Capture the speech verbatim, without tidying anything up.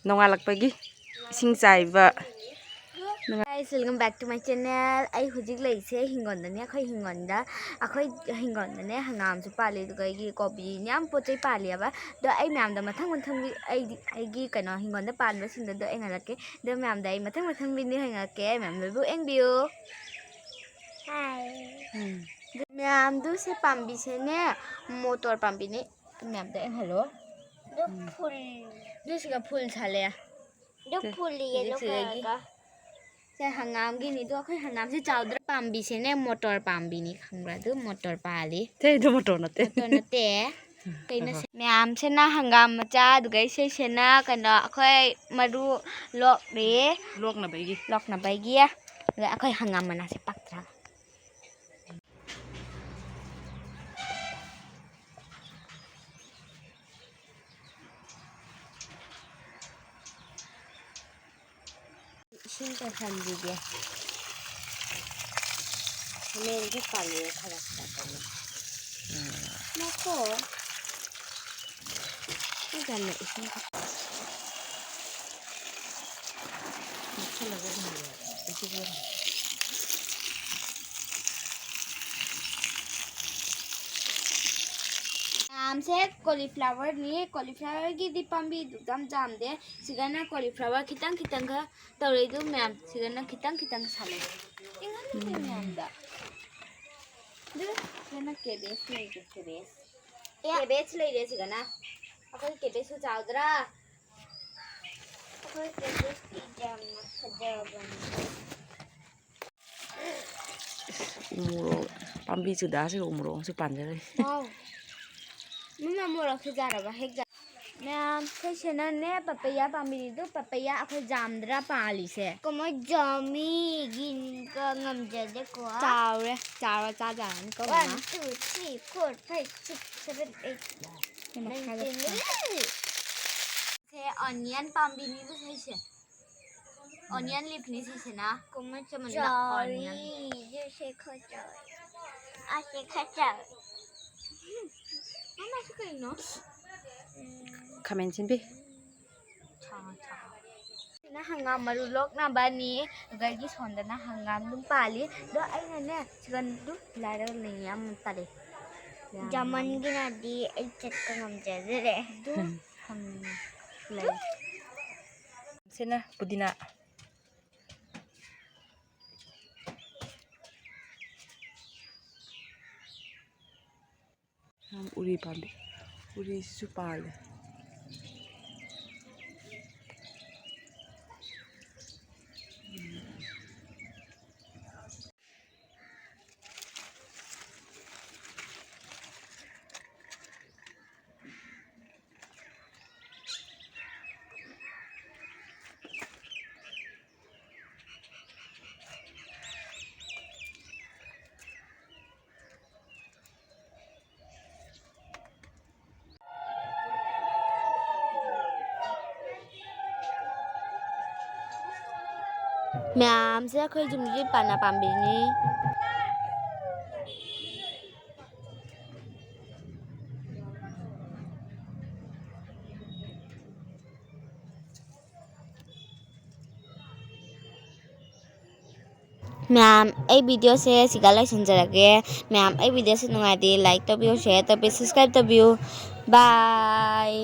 ꯅꯣꯡꯉꯥꯜꯂꯛꯄꯒꯤ ꯏꯁꯤꯡ ꯆꯥꯏꯕ꯫ Guys, welcome back to my channel. ꯑꯩ ꯍꯧꯖꯤꯛ ꯂꯩꯁꯦ ꯍꯤꯡꯒꯣꯜꯗꯅꯦ, ꯑꯩꯈꯣꯏ ꯍꯤꯡꯒꯣꯜꯗ꯫ ꯑꯩꯈꯣꯏ ꯍꯤꯡꯒꯣꯜꯗꯅꯦ ꯍꯪꯒꯥꯝꯁꯨ ꯄꯥꯜꯂꯤ, ꯑꯗꯨꯒ ꯑꯩꯒꯤ ꯀꯣꯕꯤ ꯃꯌꯥꯝ ꯄꯣꯠ ꯆꯩ ꯄꯥꯜꯂꯤꯑꯕ꯫ ꯑꯗꯣ ꯑꯩ ꯃꯌꯥꯝꯗ ꯃꯊꯪ ꯃꯊꯪ ꯑꯩꯗꯤ ꯑꯩꯒꯤ ꯀꯩꯅꯣ ꯍꯤꯡꯒꯣꯜꯗ ꯄꯥꯟꯕꯁꯤꯡꯗꯣ ꯑꯗꯣ ꯑꯩ ꯉꯥꯜꯂꯛꯀꯦ꯫ ꯑꯗꯣ ꯃꯌꯥꯝꯗ ꯑꯩ ꯃꯊꯪ ꯃꯊꯪ video ꯍꯪꯉꯛꯀꯦ, ꯃꯌꯥꯝ ꯂꯣꯏꯕꯨ ꯌꯦꯡꯕꯤꯌꯨ꯫ ꯎꯝ꯫ ꯃꯌꯥꯝꯗꯨ ꯁꯦ ꯄꯥꯝꯕꯤꯁꯦꯅꯦ, ꯃꯣꯇꯣꯔ ꯄꯥꯝꯕꯤꯅꯦ꯫ ꯃꯌꯥꯝꯗ ꯌꯦꯡꯍꯜꯂꯣ꯫ ꯑꯗꯨ ꯎꯝ꯫ ꯐꯨꯜ꯫ ꯑꯗꯨ ꯁꯤꯒ ꯐꯨꯜ ꯁꯥꯠꯂꯦ꯫ ꯑꯗꯨ ꯇꯦ, ꯐꯨꯜꯂꯤꯌꯦ, ꯍꯧꯖꯤꯛ ꯑꯗꯨ ꯁꯤꯗꯒꯤ꯫ ꯀꯩꯀꯥ꯫ ꯁꯦ ꯍꯪꯒꯥꯝꯒꯤꯅꯤ꯫ ꯑꯗꯣ ꯑꯩꯈꯣꯏ ꯍꯪꯒꯥꯝꯁꯦ ꯆꯥꯎꯗ꯭ꯔꯥ? ꯄꯥꯝꯕꯤꯁꯦꯅꯦ ꯃꯣꯇꯣꯔ ꯄꯥꯝꯕꯤꯅꯤ, ꯈꯪꯕ꯭ꯔꯥ? ꯑꯗꯨ ꯃꯣꯇꯣꯔ ꯄꯥꯜꯂꯤ꯫ ꯁꯦ, ꯑꯗꯨ ꯃꯣꯇꯣꯔ ꯅꯠꯇꯦ꯫ ꯃꯣꯇꯣꯔ ꯅꯠꯇꯦ꯫ ꯀꯩꯅꯣ ꯑꯍꯣꯏ꯫ ꯁꯦ-, ꯃꯌꯥꯝꯁꯤꯅ ꯍꯪꯒꯥꯝ ꯃꯆꯥ, ꯑꯗꯨꯒ ꯏꯁꯩꯁꯤꯅ ꯀꯩꯅꯣ ꯑꯩꯈꯣꯏ ꯃꯔꯨ ꯂꯣꯛꯂꯤ꯫ ꯂꯣꯛꯅꯕꯒꯤ꯫ ꯂꯣꯛꯅꯕꯒꯤ꯫ ꯑꯗꯨꯒ ꯑꯩꯈꯣꯏ ꯍꯪꯒꯥꯝ ꯃꯅꯥꯁꯦ ꯄꯥꯛꯇ꯭ꯔꯥ? ꯏꯁꯤꯡ ꯆꯥꯏꯁꯟꯕꯤꯒꯦ꯫ ꯈꯥꯃꯦꯟꯁꯦ ꯄꯥꯜꯂꯦ ꯈꯔ ꯈꯔ ꯀꯩꯅꯣ꯫ ꯎꯝ꯫ ꯅꯠꯇꯣ꯫ ꯐꯖꯅ ꯏꯁꯤꯡ ꯅꯛꯁꯜꯂꯒ ꯑꯗꯨꯝ ꯂꯩꯔꯦ꯫ ꯑꯗꯨꯒ ꯃꯌꯥꯝꯁꯦ cauliflowerꯅꯤ꯫ Cauliflowerꯒꯤꯗꯤ ꯄꯥꯝꯕꯤꯗꯨ ꯌꯥꯝ ꯌꯥꯝꯗꯦ꯫ ꯁꯤꯗꯅ cauliflower ꯈꯤꯇꯪ ꯈꯤꯇꯪꯒ ꯇꯧꯔꯛꯏꯗꯨ ꯃꯌꯥꯝ꯫ ꯁꯤꯗꯅ ꯈꯤꯇꯪ ꯈꯤꯇꯪ ꯁꯥꯠꯂꯛꯏ꯫ ꯏꯪꯍꯟꯗꯦ ꯎꯝ꯫ ꯃꯌꯥꯝꯗ꯫ ꯑꯗꯨ ꯁꯤꯗꯅ cabbage ꯂꯩꯔꯦ, cabbage꯫ ꯑꯦ꯫ Cabbage ꯂꯩꯔꯦ ꯁꯤꯗꯅ꯫ ꯑꯩꯈꯣꯏ cabbageꯁꯨ ꯆꯥꯎꯗ꯭ꯔꯥ? ꯑꯩꯈꯣꯏ cabbageꯇꯤ ꯌꯥꯝꯅ ꯐꯖꯕꯅꯤ꯫ ꯎꯃꯣꯔꯣꯛ ꯄꯥꯝꯕꯤ ꯆꯨꯗꯥꯁꯤꯒ ꯎꯃꯣꯔꯣꯛ ꯑꯃꯁꯨ ꯄꯥꯟꯖꯔꯤ꯫ ꯋꯥꯎ꯫ ꯃꯃꯥ ꯃꯣꯔꯣꯛꯁꯦ ꯆꯥꯔꯕ? ꯍꯦꯛ ꯆꯥ-, ꯃꯌꯥꯝ, ꯑꯩꯈꯣꯏ ꯁꯤꯅꯅꯦ ꯄꯄꯩꯌꯥ ꯄꯥꯝꯕꯤꯅꯤꯗꯨ, ꯄꯄꯩꯌꯥ ꯑꯩꯈꯣꯏ ꯖꯥꯝꯗ꯭ꯔꯥ ꯄꯥꯜꯂꯤꯁꯦ? ꯀꯃꯥꯏ ꯖꯥꯝꯃꯤ? ꯌꯦꯡꯅꯤꯡꯕ ꯉꯝꯖꯗꯦꯀꯣ꯫ ꯆꯥꯎꯔꯦ, ꯆꯥꯎꯔ ꯆꯥꯖꯔꯅꯤꯀꯣ, ꯃꯃꯥ꯫ One, two, three, four, five, six, seven, eight, ꯁꯦ onion ꯄꯥꯝꯕꯤꯅꯤꯕꯨ ꯁꯤꯁꯦ꯫ Onion leafꯅꯤ ꯁꯤꯁꯤꯅ꯫ ꯀꯃꯥꯏ ꯆꯥꯃꯟꯕ ꯆꯥꯎꯔꯤ, onion꯫ ꯁꯤꯁꯦ ꯈꯔ ꯆꯥꯎꯔꯤ꯫ ꯑꯁꯤ ꯈꯔ ꯆꯥꯎꯔꯤ꯫ ꯃꯃꯥ ꯁꯤ ꯀꯩꯅꯣ? ꯎꯝ꯫ ꯈꯥꯃꯦꯟ ꯁꯤꯟꯕꯤ꯫ ꯁꯤꯅ ꯍꯪꯒꯥꯝ ꯃꯔꯨ ꯂꯣꯛꯅꯕꯅꯤ꯫ ꯑꯗꯨꯒ ꯑꯩꯒꯤ ꯁꯣꯝꯗꯅ ꯍꯪꯒꯥꯝ ꯑꯗꯨꯝ ꯄꯥꯜꯂꯤ꯫ ꯑꯗꯣ ꯑꯩꯅꯅꯦ ꯁꯤꯒꯟꯗꯨ ꯂꯥꯏꯔꯒ ꯂꯩ ꯌꯥꯝ ꯇꯜꯂꯤ꯫ ꯖꯃꯟꯒꯤꯅꯗꯤ ꯑꯩ ꯆꯠꯄ ꯉꯝꯖꯗ꯭ꯔꯦ꯫ ꯑꯗꯨ ꯍꯪ-, ꯂꯩ꯫ ꯁꯤꯅ ꯄꯨꯗꯤꯅꯥ꯫ ꯌꯥꯝ ꯎꯔꯤ ꯄꯥꯝꯕꯤ꯫ ꯎꯔꯤꯁꯤꯁꯨ ꯄꯥꯜꯂꯦ꯫ ꯃꯌꯥꯝꯁꯦ ꯑꯩꯈꯣꯏ ꯌꯨꯝꯒꯤ ꯄꯥꯟꯅ ꯄꯥꯝꯕꯤꯅꯤ꯫ ꯃꯌꯥꯝ, ꯑꯩ ꯚꯤꯗꯤꯑꯣꯁꯦ ꯁꯤꯒ ꯂꯣꯏꯁꯤꯟꯖꯔꯒꯦ꯫ ꯃꯌꯥꯝ, ꯑꯩ ꯚꯤꯗꯤꯑꯣꯁꯦ ꯅꯨꯡꯉꯥꯏꯔꯗꯤ like ꯇꯧꯕꯤꯌꯨ, share ꯇꯧꯕꯤꯌꯨ, subscribe ꯇꯧꯕꯤꯌꯨ꯫ Bye꯫